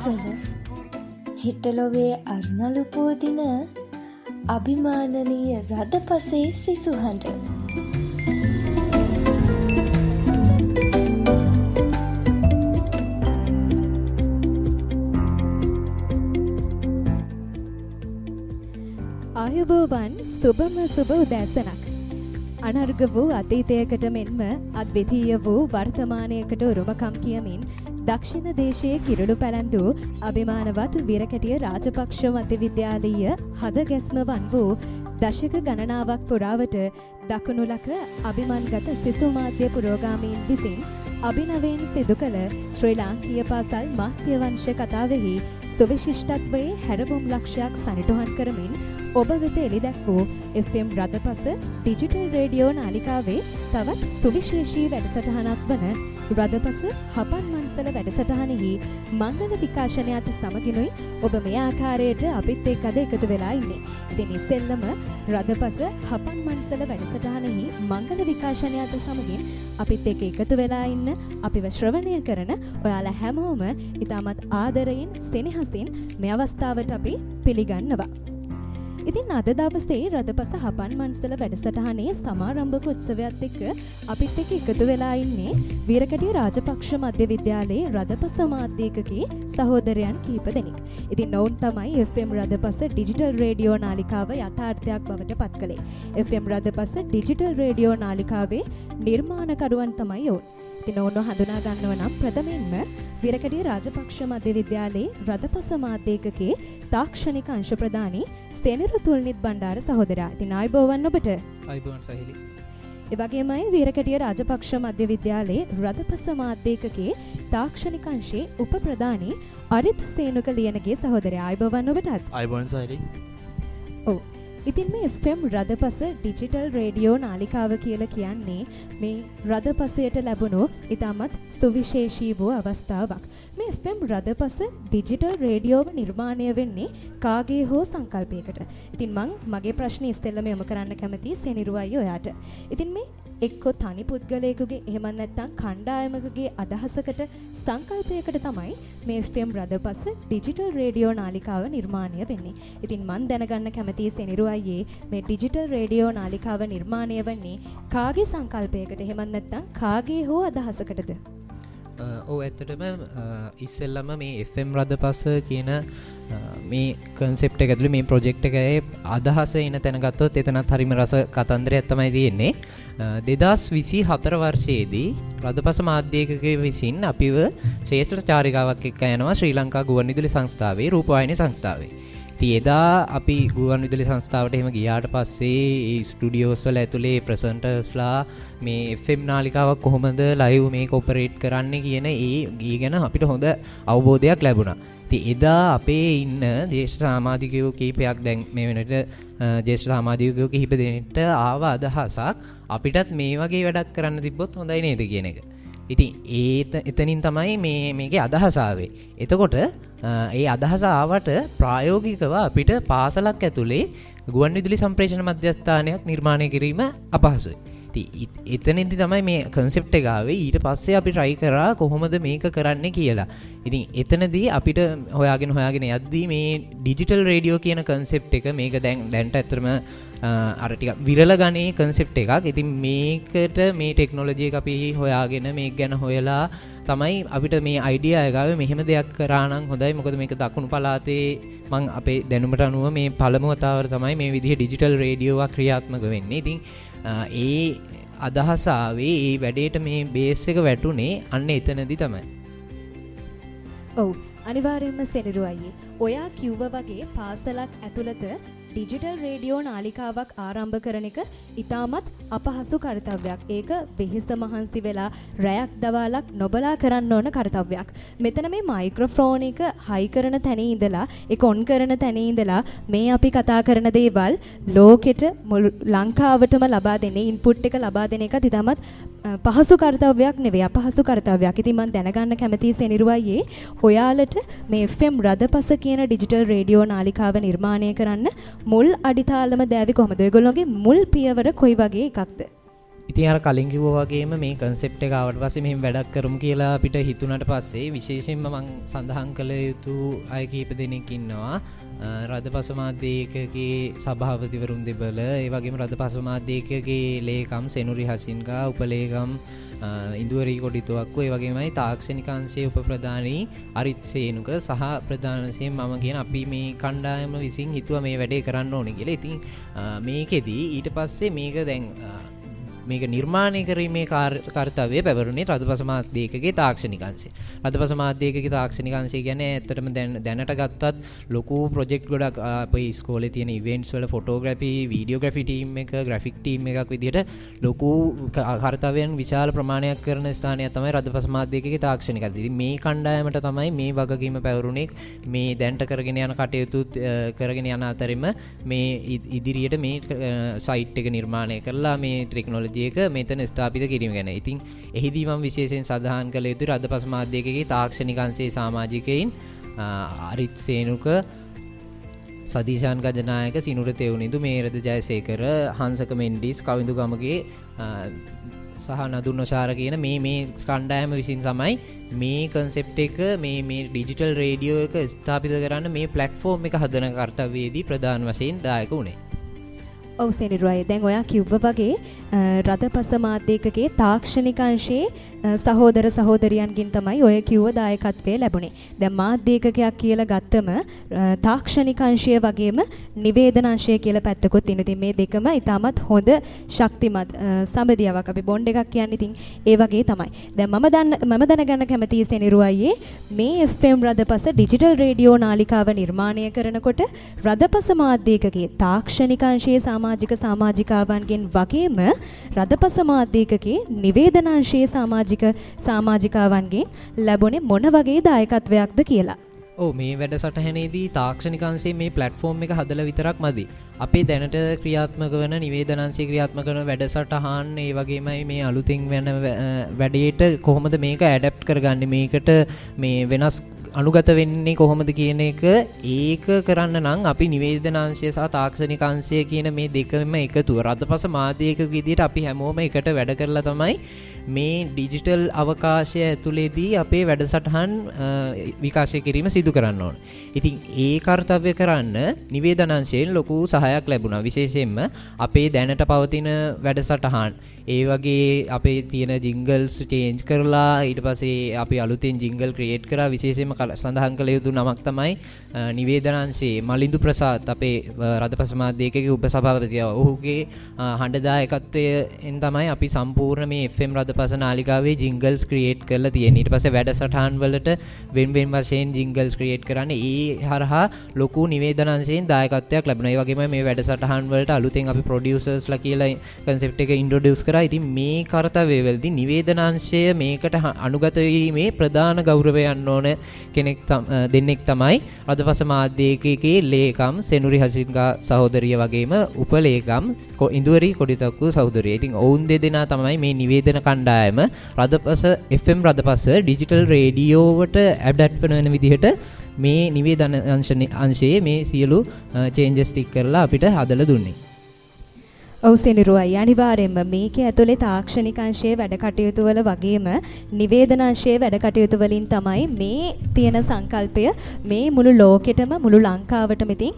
මන්සල හෙට ලොවේ අරුණලු පෝදින අභිමානනීය රදපසේ සිසුහඬ. ආයුබෝවන්, සුබම සුබ උදෑසනක්. අනර්ග වූ අතීතයකට මෙන්ම අද්විතීය වූ වර්තමානයකට උරුමකම් කියමින් දක්ෂිණ දේශයේ කිරුළු පැලැන්දූ අභිමානවත් විරකැටිය රාජපක්ෂ මධ්‍ය විද්‍යාලීය හදගැස්ම වන් වූ දශක ගණනාවක් පුරාවට දකුණු ලක අභිමන්ගත සිසු මාධ්‍ය පුරෝගාමීන් විසින් අභිනවයෙන් සිදු කළ ශ්‍රී ලාංකීය පාසල් මාධ්‍ය වංශ කතාවෙහි සුවිශිෂ්ටත්වයේ හැරවුම් ලක්ෂයක් සනිටුහන් කරමින් ඔබ වෙත එළි දැක් වූ FM රදපස ඩිජිටල් රේඩියෝ නාලිකාවේ තවත් සුවිශේෂී වැඩසටහනක් වන රදපස හපන් මන්සල වැඩසටහනෙහි මංගල විකාශනයත් සමගිනුයි ඔබ මේ ආකාරයට අපිත් එක්ක අද එකතු වෙලා ඉන්නේ. ඉතින් ඉස්සෙල්ලම රදපස හපන් මන්සල වැඩසටහනෙහි මංගල විකාශනයත් සමගින් අපිත් එක්ක එකතු වෙලා ඉන්න, අපිව ශ්‍රවණය කරන ඔයාලා හැමෝම ඉතාමත් ආදරයෙන් සෙනෙහසින් මේ අවස්ථාවට අපි පිළිගන්නවා. ඉතින් අද දවසේ රදපස හපන් මන්සල වැඩසටහනේ සමාරම්භක උත්සවයත් එක්ක අපිත් එක්ක එකතු වෙලා ඉන්නේ වීරකැටිය රාජපක්ෂ මධ්‍ය විද්‍යාලයේ රදපස මාධ්‍ය ඒකකයේ සහෝදරයන් කිහිප දෙනෙක්. ඉතින් ඔවුන් තමයි FM රදපස ඩිජිටල් රේඩියෝ නාලිකාව යථාර්ථයක් බවට පත් කළේ. FM රදපස ඩිජිටල් රේඩියෝ නාලිකාවේ නිර්මාණකරුවන් තමයි ඔවුන්. ඉතින් ඔවුන්ව හඳුනා ගන්නව නම් ප්‍රථමයෙන්ම වීරකැටිය රාජපක්ෂ මධ්‍ය විද්‍යාලයේ රදපස මාධ්‍ය ඒකකයේ තාක්ෂණික අංශ ප්‍රධානී සෙනරු තුල්නිත් බණ්ඩාර සහෝදරයා. ඉතින් ආයුබෝවන් ඔබට. ආයුබෝවන් සහිලි. ඒ වගේමයි වීරකැටිය රාජපක්ෂ මධ්‍ය විද්‍යාලයේ රදපස මාධ්‍ය ඒකකයේ තාක්ෂණික අංශයේ උප ප්‍රධානී අරිත් සේනුක ලියනගේ සහෝදරයා. ආයුබෝවන් ඔබටත්. ආයුබෝවන් සහිලි. ඔව්. ඉතින් මේ FM රදපස ඩිජිටල් රේඩියෝ නාලිකාව කියලා කියන්නේ මේ රදපසයට ලැබුණු ඉතාමත් සුවිශේෂී වූ අවස්ථාවක්. මේ FM රදපස ඩිජිටල් රේඩියෝව නිර්මාණය වෙන්නේ කාගේ හෝ සංකල්පයකට. ඉතින් මං මගේ ප්‍රශ්නේ ඉස්සෙල්ලම යොමු කරන්න කැමතියි සෙනිරු අයියෝ ඔයාට. ඉතින් මේ එක්කෝ තනි පුද්ගලයෙකුගේ එහෙම නැත්නම් කණ්ඩායමකගේ අදහසකට සංකල්පයකට තමයි මේ FM රදපස ඩිජිටල් රේඩියෝ නාලිකාව නිර්මාණය වෙන්නේ. ඉතින් මං දැනගන්න කැමතියි සෙනිරු අයියේ මේ ඩිජිටල් රේඩියෝ නාලිකාව නිර්මාණය වෙන්නේ කාගේ සංකල්පයකට එහෙම නැත්නම් කාගේ හෝ අදහසකටද? ඔව්, ඇත්තටම ඉස්සෙල්ලම මේ FM රදපස කියන මේ කන්සෙප්ට් එක ඇතුලේ මේ ප්‍රොජෙක්ට් එකේ අදහස එන තැන ගත්තොත් එතනත් හරිම රස කතන්දරයක් තමයි තියෙන්නේ. 2024 වර්ෂයේදී රදපස මාධ්‍ය ඒකකයේ විසින් අපිව ශ්‍රේෂ්ඨ චාරිකාවක් එක්ක යනවා ශ්‍රී ලංකා ගුවන්විදුලි සංස්ථාවේ රූපවාහිනී සංස්ථාවේ. ඉතින් එදා අපි ගුවන්විදුලි සංස්ථාවට එහෙම ගියාට පස්සේ ඒ ස්ටුඩියෝස් වල ඇතුලේ ප්‍රසන්ටර්ස්ලා මේ FM නාලිකාවක් කොහොමද ලයිව් මේක ඔපරේට් කරන්නේ කියන ඒ ගැන අපිට හොඳ අවබෝධයක් ලැබුණා. ඉතින් එදා අපේ ඉන්න ජ්‍යෙෂ්ඨ සමාජිකයෝ කීපයක් දැන් මේ වෙනකොට ජ්‍යෙෂ්ඨ සමාජිකයෝ කිහිප දෙනෙක්ට ආව අදහසක් අපිටත් මේ වගේ වැඩක් කරන්න තිබ්බොත් හොඳයි නේද කියන එක. ඉතින් එතනින් තමයි මේකේ අදහස ආවේ. එතකොට ඒ අදහස ආවට ප්‍රායෝගිකව අපිට පාසලක් ඇතුලේ ගුවන්විදුලි සම්ප්‍රේෂණ මධ්‍යස්ථානයක් නිර්මාණය කිරීම අපහසුයි. ඉතින් එතනින්දි තමයි මේ කන්සෙප්ට් එක ආවේ. ඊට පස්සේ අපි try කරා කොහොමද මේක කරන්නේ කියලා. ඉතින් එතනදී අපිට හොයාගෙන හොයාගෙන යද්දී මේ ඩිජිටල් රේඩියෝ කියන කන්සෙප්ට් එක මේක දැන්ට ඇත්තටම අර ටිකක් විරල ගණේ කන්සෙප්ට් එකක්. ඉතින් මේකට මේ ටෙක්නොලොජි එක අපි හොයාගෙන මේක ගැන හොයලා තමයි අපිට මේ අයිඩියා එක ආවේ මෙහෙම දෙයක් කරා නම් හොඳයි. මොකද මේක දකුණු පළාතේ මං අපේ දැනුමට අනුව මේ පළමු වතාවට තමයි මේ විදිහේ ඩිජිටල් රේඩියෝ එකක් ක්‍රියාත්මක වෙන්නේ. ඉතින් ඒ අදහස ආවේ ඒ වැඩේට මේ බේස් එක වැටුනේ අන්න එතනදි තමයි. ඔව්, අනිවාර්යයෙන්ම සෙනිරු අයියේ. ඔයා කිව්ව වගේ පාසලක් ඇතුළත ඩිජිටල් රේඩියෝ නාලිකාවක් ආරම්භ කරන එක ඉතාමත් අපහසු කර්තව්‍යයක්. ඒක වෙහෙස මහන්සි වෙලා රැයක් දවාලක් නොබලා කරන්න ඕන කර්තව්‍යයක්. මෙතන මේ මයික්‍රොෆෝන් එක හයි කරන තැනේ ඉඳලා ඒක ඔන් කරන තැනේ ඉඳලා මේ අපි කතා කරන දේවල් ලෝකෙට මුළු ලංකාවටම ලබා දෙන්නේ ඉන්පුට් එක ලබා දෙන එකත් ඉතාමත් පහසු කර්තව්‍යයක් නෙවෙයි, අපහසු කර්තව්‍යයක්. ඉතින් මං දැනගන්න කැමතියි සෙනිරු අයියේ ඔයාලට මේ FM රදපස කියන ඩිජිටල් රේඩියෝ නාලිකාව නිර්මාණය කරන්න මුල් අඩිතාලම දෑවි කොහොමද? ඔයගොල්ලෝගේ මුල් පියවර කොයි වගේ එකක්ද? ඉතින් අර කලින් කිව්වා වගේම මේ කන්සෙප්ට් එක ආවට පස්සේ මෙහෙම වැඩක් කරමු කියලා අපිට හිතුණාට පස්සේ විශේෂයෙන්ම මං සඳහන් කළ යුතු අය කීප දෙනෙක් ඉන්නවා. රදපස මාධ්‍ය ඒකකයේ සභාපතිවරුන් දෙබල, ඒ වගේම රදපස මාධ්‍ය ඒකකයේ ලේකම් සෙනුරි හසින්කා, උපලේකම් ඉඳුවරි කොඩිතුවක්කු, ඒ වගේමයි තාක්ෂණික අංශයේ උපප්‍රධානී අරිත් සේනුක සහ ප්‍රධාන වශයෙන් මම කියන අපි මේ කණ්ඩායම විසින් හිතුවා මේ වැඩේ කරන්න ඕනේ කියලා. ඉතින් මේකෙදි ඊට පස්සේ මේක දැන් මේක නිර්මාණය කිරීමේ කර්තව්‍යය පැවරුණේ රදපස මාධ්‍ය ඒකකයේ තාක්ෂණික අංශය. රදපස මාධ්‍ය ඒකකයේ තාක්ෂණික අංශය කියන්නේ ඇත්තටම දැන් දැනට ගත්තත් ලොකු ප්‍රොජෙක්ට් ගොඩක් අපේ ඉස්කෝලේ තියෙන ඉවෙන්ට්ස් වල ෆොටෝග්‍රැෆි, වීඩියෝග්‍රැෆි ටීම් එක, ග්‍රැෆික් ටීම් එකක් විදිහට ලොකු කර්තව්‍යයන් විශාල ප්‍රමාණයක් කරන ස්ථානයක් තමයි රදපස මාධ්‍ය ඒකකයේ තාක්ෂණික අංශය. ඉතින් මේ කණ්ඩායමට තමයි මේ වගකීම පැවරුණේ. මේ දැනට කරගෙන යන කටයුතුත් කරගෙන යන අතරින්ම මේ ඉදිරියට මේ සයිට් එක නිර්මාණය කරලා මේ ටෙක්නොලොජි එක මෙතන ස්ථාපිත කිරීම ගැන. ඉතින් එහිදී මම විශේෂයෙන් සඳහන් කළ යුතුයි රදපස මාධ්‍ය ඒකකයේ තාක්ෂණික අංශයේ සමාජිකයින් අරිත් සේනුක, සදීශාන් ගජනායක, සිනුර තෙවුනිඳු, මේරද ජයසේකර, හංසක මෙන්ඩිස්, කවිඳු ගමගේ සහ නදුන් නොශාර කියන මේ මේ කණ්ඩායම විසින් තමයි මේ කන්සෙප්ට් එක මේ මේ ඩිජිටල් රේඩියෝ එක ස්ථාපිත කරන්න මේ ප්ලැට්ෆෝම් එක හදන කර්තව්‍යයේදී ප්‍රධාන වශයෙන් දායක වුණේ. ඔව් සෙනිරුවයි, දැන් ඔයා කිව්ව වගේ රදපස මාධ්‍ය ඒකකයේ තාක්ෂණික අංශයේ සහෝදර සහෝදරියන්ගෙන් තමයි ඔය කිව්ව දායකත්වය ලැබුණේ. දැන් මාධ්‍ය ඒකකයක් කියලා ගත්තම තාක්ෂණික අංශය වගේම නිවේදන අංශය කියලා පැත්තකුත් තියෙනවා. ඉතින් මේ දෙකම ඉතාමත් හොඳ ශක්තිමත් සබඳියාවක්. අපි බොන්ඩ් එකක් කියන්නේ ඉතින් ඒ වගේ තමයි. දැන් මම දැනගන්න කැමතියි සෙනිරුවයියේ මේ FM රදපස ඩිජිටල් රේඩියෝ නාලිකාව නිර්මාණය කරනකොට රදපස මාධ්‍ය ඒකකයේ තාක්ෂණික අංශයේ සමාජික සමාජිකාවන්ගෙන් වගේම රදපස මාධ්‍ය ඒකකයේ නිවේදනාංශයේ සමාජික සමාජිකාවන්ගෙන් ලැබුණේ මොන වගේ දායකත්වයක්ද කියලා. ඔව්, මේ වැඩසටහනේදී තාක්ෂණික අංශයේ මේ ප්ලැට්ෆෝම් එක හදලා විතරක් මදි. අපේ දැනට ක්‍රියාත්මක වන නිවේදනාංශයේ ක්‍රියාත්මක කරන වැඩසටහන්, ඒ වගේමයි මේ අලුතින් වෙන වැඩේට කොහොමද මේක ඇඩැප්ට් කරගන්නේ, මේකට මේ වෙනස් අනුගත වෙන්නේ කොහොමද කියන එක, ඒක කරන්න නම් අපි නිවේදනාංශය සහ තාක්ෂණික අංශය කියන මේ දෙකම එකතුව රදපස මාධ්‍ය ඒකක විදිහට අපි හැමෝම එකට වැඩ කරලා තමයි මේ ඩිජිටල් අවකාශය ඇතුලේදී අපේ වැඩසටහන් විකාශය කිරීම සිදු කරන්න ඕන. ඉතින් ඒ කර්තව්‍ය කරන්න නිවේදනාංශයෙන් ලොකු සහායක් ලැබුණා. විශේෂයෙන්ම අපේ දැනට පවතින වැඩසටහන්, ඒ වගේ අපේ තියෙන ජින්ගල්ස් චේන්ජ් කරලා ඊට පස්සේ අපි අලුතෙන් ජින්ගල් ක්‍රියේට් කරා. විශේෂයෙන්ම සඳහන් කළ යුතු නමක් තමයි නිවේදනාංශයේ මලින්දු ප්‍රසාද් අපේ රදපස මාධ්‍ය ඒකකයේ උපසභාපතියා. ඔහුගේ හඬ දායකත්වයෙන් තමයි අපි සම්පූර්ණ මේ FM රදපස නාලිකාවේ ජින්ගල්ස් ක්‍රියේට් කරලා තියෙන්නේ. ඊට පස්සේ වැඩසටහන් වලට වෙන වෙන වශයෙන් ජින්ගල්ස් ක්‍රියේට් කරන්නේ. ඒ හරහා ලොකු නිවේදනාංශයෙන් දායකත්වයක් ලැබුණා. ඒ වගේම මේ වැඩසටහන් වලට අලුතෙන් අපි ප්‍රොඩියුසර්ස්ලා කියලා කන්සෙප්ට් එක ඉන්ට්‍රොඩියුස් කරා. ඉතින් මේ කර්තව්‍ය වලදී නිවේදනාංශය මේකට අනුගත වීමේ ප්‍රධාන ගෞරවය යන්න ඕන කෙනෙක් දෙන්නෙක් තමයි රදපස මාධ්‍ය ඒකකයේ ලේකම් සෙනුරි හසින්කා සහෝදරිය වගේම උපලේකම් ඉඳුවරි කොඩිතක්කු සහෝදරිය. ඉතින් ඔවුන් දෙදෙනා තමයි මේ නිවේදන කණ්ඩායම රදපස FM රදපස ඩිජිටල් රේඩියෝවට ඇඩැප්ට් වෙන විදිහට මේ නිවේදන අංශයේ මේ සියලු චේන්ජස් ටික කරලා අපිට හදලා දුන්නේ. ඔව් සෙනිරුවයි, අනිවාර්යයෙන්ම මේකේ ඇතුලේ තාක්ෂණික අංශයේ වැඩ කටයුතු වල වගේම නිවේදන අංශයේ වැඩ කටයුතු වලින් තමයි මේ තියෙන සංකල්පය මේ මුළු ලෝකෙටම මුළු ලංකාවටම ඉතින්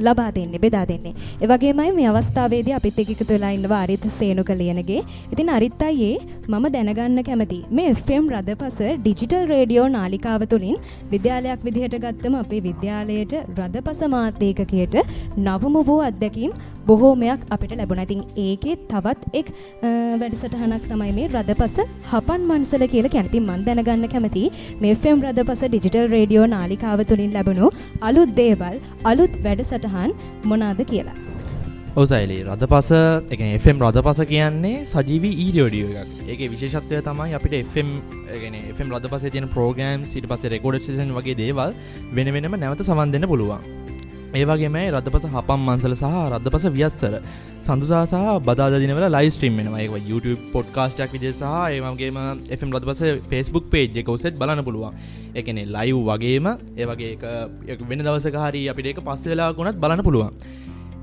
ලබා දෙන්නේ, බෙදා දෙන්නේ. ඒ වගේමයි මේ අවස්ථාවේදී අපිත් එක්ක එකතු වෙලා ඉන්නවා අරිත් සේනුක ලියනගේ. ඉතින් අරිත් අයියේ මම දැනගන්න කැමතියි මේ FM රදපස ඩිජිටල් රේඩියෝ නාලිකාව තුලින් විද්‍යාලයක් විදිහට ගත්තම අපේ විද්‍යාලයට රදපස මාධ්‍ය ඒකකයට නවම වූ අත්දැකීම් බොහෝමයක් අපිට ලැබුණා. ඉතින් ඒකේ තවත් එක් වැඩසටහනක් තමයි මේ රදපස හපන් මන්සල කියලා කියන්නේ. ඉතින් මම දැනගන්න කැමතියි මේ FM රදපස ඩිජිටල් රේඩියෝ නාලිකාව තුලින් ලැබුණු අලුත් දේවල්, අලුත් වැඩසටහන් මොනවාද කියලා. ඔව් සයිලි, රදපස ඒ කියන්නේ FM රදපස කියන්නේ සජීවී ඊ රේඩියෝ එකක්. ඒකේ විශේෂත්වය තමයි අපිට FM ඒ කියන්නේ FM රදපසේ තියෙන ප්‍රෝග්‍රෑම්ස් ඊට පස්සේ රෙකෝඩඩ් සෙෂන් වගේ දේවල් වෙන වෙනම නැවත සවන් දෙන්න පුළුවන්. ඒ වගේම රදපස හපන් මන්සල සහ රදපස වියත්සර සඳුදා සහ බදාදා දිනවල ලයිව් ස්ට්‍රීම් වෙනවා. ඒක YouTube podcast එකක් විදිහට සහ ඒ වගේම FM රදපස Facebook page එක ඔස්සේත් බලන්න පුළුවන්. ඒ කියන්නේ ලයිව් වගේම ඒ වගේ ඒක වෙන දවසක හරි අපිට ඒක පස්සේ වෙලාවක වුණත් බලන්න පුළුවන්.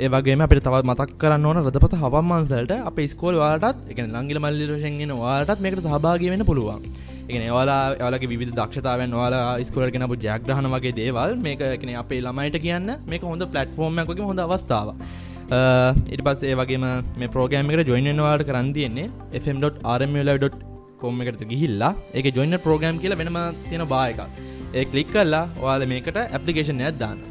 ඒ වගේම අපිට තවත් මතක් කරන්න ඕන රදපස හපන් මංසලට අපේ ඉස්කෝලේ ඔයාලටත්, ඒ කියන්නේ නංගිලා මල්ලිලා වශයෙන් එන ඔයාලටත් මේකට සහභාගී වෙන්න පුළුවන්. ඒ කියන්නේ ඔයාලගේ විවිධ දක්ෂතාවයන් ඔයාලා ඉස්කෝලේට ගෙන ආපු ජයග්‍රහණ වගේ දේවල් මේක ඒ කියන්නේ අපේ ළමයිට කියන්න මේක හොඳ ප්ලැට්ෆෝම් එකක් වගේම හොඳ අවස්ථාවක්. ඊට පස්සේ ඒ වගේම මේ ප්‍රෝග්‍රෑම් එකට ජොයින් වෙන්න ඔයාලට කරන්න තියෙන්නේ fm.rmulive.com එකට ගිහිල්ලා ඒකේ ජොයින් වෙන ප්‍රෝග්‍රෑම් කියලා වෙනම තියෙන බාර් එකක්. ඒ ක්ලික් කරලා ඔයාලා මේකට ඇප්ලිකේෂන් එකක් දාන්න.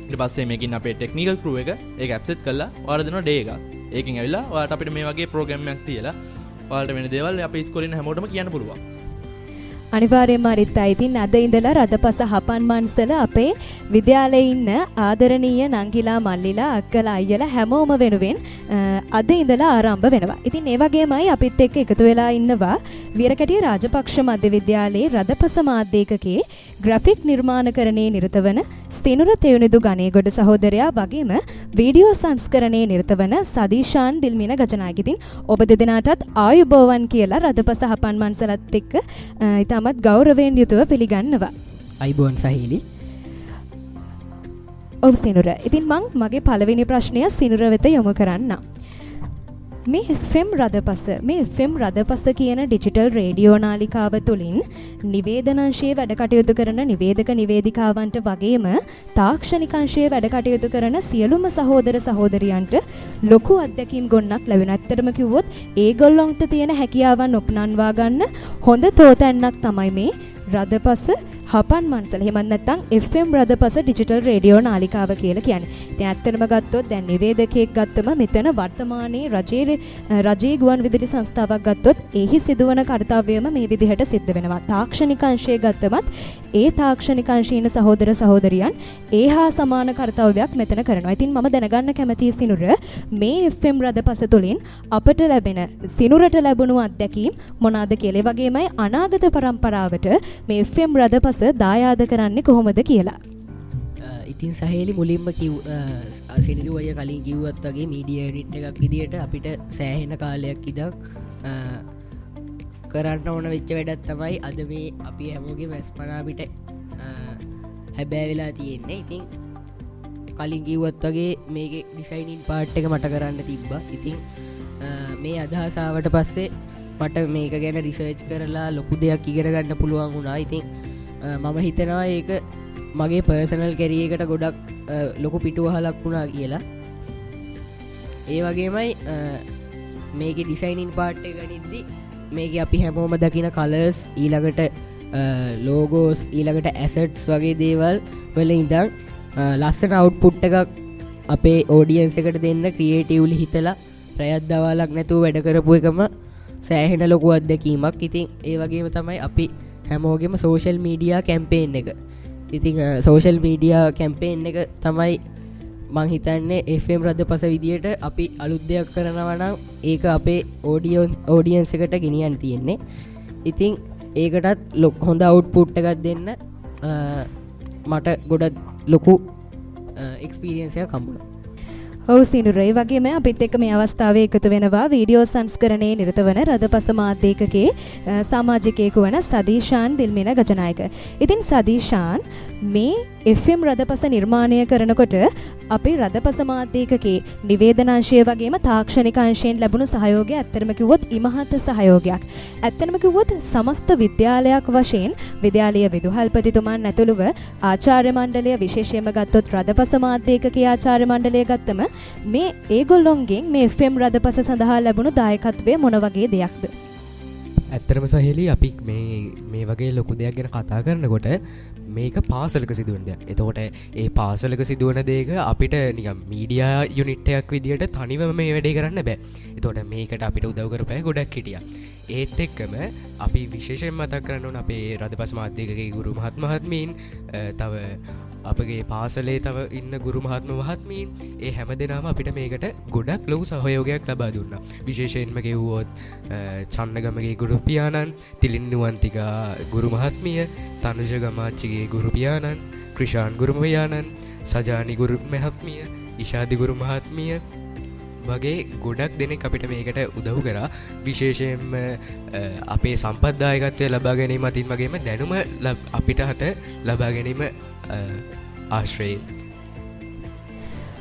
ඊට පස්සේ මේකින් අපේ ටෙක්නිකල් ක්‍රූ එක ඒක ඇක්සෙප්ට් කරලා ඔයාලා දෙනවා ඩේ එකක්. ඒකෙන් ඇවිල්ලා ඔයාලට අපිට මේ වගේ ප්‍රෝග්‍රෑම් එකක් තියලා ඔයාලට වෙන දේවල් අපේ ඉස්කෝලේ ඉන්න හැමෝටම කියන්න පුළුවන්. අනිවාර්යයෙන්ම අරිත් අය, ඉතින් අද ඉඳලා රදපස හපන් මන්සල අපේ විද්‍යාලයේ ඉන්න ආදරණීය නංගිලා මල්ලිලා අක්කලා අයියලා හැමෝම වෙනුවෙන් අද ඉඳලා ආරම්භ වෙනවා. ඉතින් ඒ වගේමයි අපිත් එක්ක එකතු වෙලා ඉන්නවා වීරකැටිය රාජපක්ෂ මධ්‍ය විද්‍යාලයේ රදපස මාධ්‍ය ඒකකයේ ග්‍රැෆික් නිර්මාණකරණයේ නිරත වන ස්තිනුර තෙවුනිදු ගණේගොඩ සහෝදරයා වගේම වීඩියෝ සංස්කරණයේ නිරත වන සදීශාන් දිල්මින ගජනායක. ඉතින් ඔබ දෙදෙනාටත් ආයුබෝවන් කියලා රදපස හපන් මන්සලත් එක්ක ඉතාමත් ගෞරවයෙන් යුතුව පිළිගන්නවා. අයිබෝන් සහීලි. ඔව් සිනුර. ඉතින් මං මගේ පළවෙනි ප්‍රශ්නය සිනුර වෙත යොමු කරන්නම්. මේ FM රදපස, මේ FM රදපස කියන ඩිජිටල් රේඩියෝ නාලිකාව තුළින් නිවේදනාංශයේ වැඩ කටයුතු කරන නිවේදක නිවේදිකාවන්ට වගේම තාක්ෂණික අංශයේ වැඩ කටයුතු කරන සියලුම සහෝදර සහෝදරියන්ට ලොකු අත්දැකීම් ගොන්නක් ලැබෙනවා. ඇත්තටම කිව්වොත් ඒගොල්ලොන්ට තියෙන හැකියාවන් ඔප්නන්වා ගන්න හොඳ තෝතැන්නක් තමයි මේ රදපස හපන් මන්සල. එහෙමත් නැත්නම් FM රදපස ඩිජිටල් රේඩියෝ නාලිකාව කියලා කියන්නේ. ඉතින් ඇත්තටම ගත්තොත් දැන් නිවේදකයෙක් ගත්තම මෙතන වර්තමානයේ රජයේ ගුවන් විදුලි සංස්ථාවක් ගත්තොත් එහි සිදුවන කර්තව්‍යම මේ විදිහට සිද්ධ වෙනවා. තාක්ෂණික අංශය ගත්තමත් ඒ තාක්ෂණික අංශයේ ඉන්න සහෝදර සහෝදරියන් ඒ හා සමාන කර්තව්‍යයක් මෙතන කරනවා. ඉතින් මම දැනගන්න කැමතියි සිනුර, මේ FM රදපස තුළින් අපට ලැබෙන සිනුරට ලැබුණු අත්දැකීම් මොනවාද කියලා. ඒ වගේමයි අනාගත පරම්පරාවට මේ FM රදපස දායාද කරන්නේ කොහොමද කියලා. ඉතින් සහේලි, මුලින්ම සිනිරු අයියා කලින් කිව්වත් වගේ මීඩියා යුනිට් එකක් විදියට අපිට සෑහෙන කාලයක් ඉඳන් කරන්න ඕන වෙච්ච වැඩක් තමයි අද මේ අපි හැමෝගේම ඇස්පනා පිට හැබෑ වෙලා තියෙන්නේ. ඉතින් කලින් කිව්වත් වගේ මේකේ ඩිසයිනින් පාර්ට් එක මට කරන්න තිබ්බා. ඉතින් මේ අදහස ආවට පස්සේ මට මේක ගැන රිසර්ච් කරලා ලොකු දෙයක් ඉගෙන ගන්න පුළුවන් වුණා. ඉතින් මම හිතනවා ඒක මගේ පර්සනල් කැරියර් එකට ගොඩක් ලොකු පිටුවහලක් වුණා කියලා. ඒ වගේමයි මේකේ ඩිසයිනින් පාර්ට් එක ගනිද්දි මේකේ අපි හැමෝම දකින කලර්ස්, ඊළඟට ලෝගෝස්, ඊළඟට ඇසට්ස් වගේ දේවල් වල ඉඳන් ලස්සන අවුට්පුට් එකක් අපේ ඔඩියන්ස් එකට දෙන්න ක්‍රියේටිව්ලි හිතලා රැයක් දවාලක් නැතුව වැඩ කරපු එකම සෑහෙන ලොකු අත්දැකීමක්. ඉතින් ඒ වගේම තමයි අපි හැමෝගෙම සෝෂල් මීඩියා කැම්පේන් එක. ඉතින් සෝෂල් මීඩියා කැම්පේන් එක තමයි මං හිතන්නේ FM රදපස විදියට අපි අලුත් දෙයක් කරනවා නම් ඒක අපේ ඔඩියන්ස් එකට ගෙනියන්න තියෙන්නේ. ඉතින් ඒකටත් හොඳ අවුට්පුට් එකක් දෙන්න මට ගොඩක් ලොකු එක්ස්පීරියන්ස් එකක් හම්බුණා. ඔව් සිනුර, ඒ වගේම අපිත් එක්ක මේ අවස්ථාවේ එකතු වෙනවා වීඩියෝ සංස්කරණයේ නිරත වන රදපස මාධ්‍ය ඒකකයේ සමාජිකයෙකු වන සදීශාන් දිල්මින ගජනායක. ඉතින් සදීශාන්, මේ FM රදපස නිර්මාණය කරනකොට අපේ රදපස මාධ්‍ය ඒකකයේ නිවේදනාංශය වගේම තාක්ෂණික අංශයෙන් ලැබුණු සහයෝගය ඇත්තටම කිව්වොත් ඉමහත් සහයෝගයක්. ඇත්තටම කිව්වොත් සමස්ත විද්‍යාලයක් වශයෙන් විද්‍යාලීය විදුහල්පතිතුමන් ඇතුළුව ආචාර්ය මණ්ඩලය, විශේෂයෙන්ම ගත්තොත් රදපස මාධ්‍ය ඒකකයේ ආචාර්ය මණ්ඩලය ගත්තම මේ ඒගොල්ලොන්ගෙන් මේ FM රදපස සඳහා ලැබුණු දායකත්වය මොන වගේ දෙයක්ද? ඇත්තටම සහේලි, අපි මේ වගේ ලොකු දෙයක් ගැන කතා කරනකොට මේක පාසලක සිදුවන දෙයක්. එතකොට ඒ පාසලක සිදුවන දේක අපිට නිකන් මීඩියා යුනිට් එකක් විදියට තනිවම මේ වැඩේ කරන්න බෑ. එතකොට මේකට අපිට උදව් කරපු අය ගොඩක් හිටියා. ඒත් එක්කම අපි විශේෂයෙන් මතක් කරන්න ඕන අපේ රදපස මාධ්‍ය ඒකකයේ ගුරු මහත් මහත්මීන්, තව අපගේ පාසලේ තව ඉන්න ගුරු මහත්ම මහත්මීන්, ඒ හැම දෙනාම අපිට මේකට ගොඩක් ලොකු සහයෝගයක් ලබා දුන්නා. විශේෂයෙන්ම කිව්වොත් චන්නගමගේ ගුරු පියාණන්, තිලින් නුවන්තිකා ගුරු මහත්මිය, තනුජ ගමාච්චිගේ ගුරු පියාණන්, ක්‍රිෂාන් ගුරු පියාණන්, සජානි ගුරු මහත්මිය, ඉෂාදි ගුරු මහත්මිය වගේ ගොඩක් දෙනෙක් අපිට මේකට උදව් කරා. විශේෂයෙන්ම අපේ සම්පත් දායකත්වය ලබා ගැනීම අතින් වගේම දැනුම අපිට හට ලබා ගැනීම ආශ්‍රයෙන්.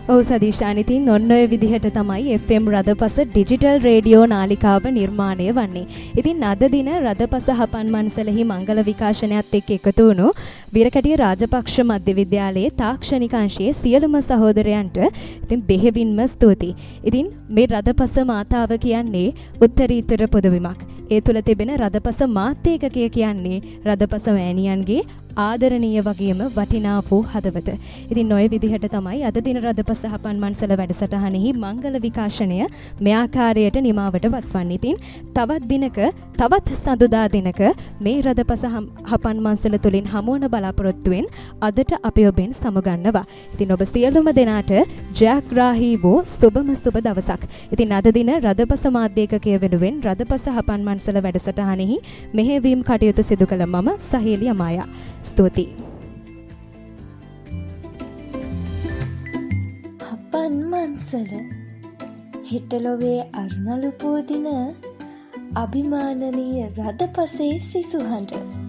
ඔව් සදීෂාන්, ඉතින් ඔන්න ඔය විදිහට තමයි FM රදපස ඩිජිටල් රේඩියෝ නාලිකාව නිර්මාණය වන්නේ. ඉතින් අද දින රදපස හපන් මන්සලෙහි මංගල විකාශනයත් එක්ක එකතු වුණු වීරකැටිය රාජපක්ෂ මධ්‍ය විද්‍යාලයේ තාක්ෂණික අංශයේ සියලුම සහෝදරයන්ට ඉතින් බෙහෙවින්ම ස්තුතියි. ඉතින් මේ රදපස මාතාව කියන්නේ උත්තරීතර පොදුබිමක්. ඒ තුල තිබෙන රදපස මාධ්‍ය ඒකකය කියන්නේ රදපස මෑණියන්ගේ ආදරණීය වගේම වටිනා වූ හදවත. ඉතින් ඔය විදිහට තමයි අද දින රදපස හපන් මන්සල වැඩසටහනෙහි මංගල විකාශනය මේ ආකාරයට නිමාවට පත්වන්නේ. ඉතින් තවත් දිනක, තවත් සඳුදා දිනක මේ රදපස හපන් මන්සල තුලින් හමුවන බලාපොරොත්තුවෙන් අදට අපි ඔබෙන් සමුගන්නවා. ඉතින් ඔබ සියලුම දෙනාට ජයග්‍රාහී වූ සුබම සුබ දවසක්. ඉතින් අද දින රදපස මාධ්‍ය ඒකකය වෙනුවෙන් රදපස හපන් මන්සල වැඩසටහනෙහි මෙහෙයවීම් කටයුතු සිදු කළ මම සහේලි අමායා. ස්තුතියි. හපන් මන්සල, හෙට ලොවේ අරුණලු පෝදින අභිමානනීය රදපසේ සිසුහඬ.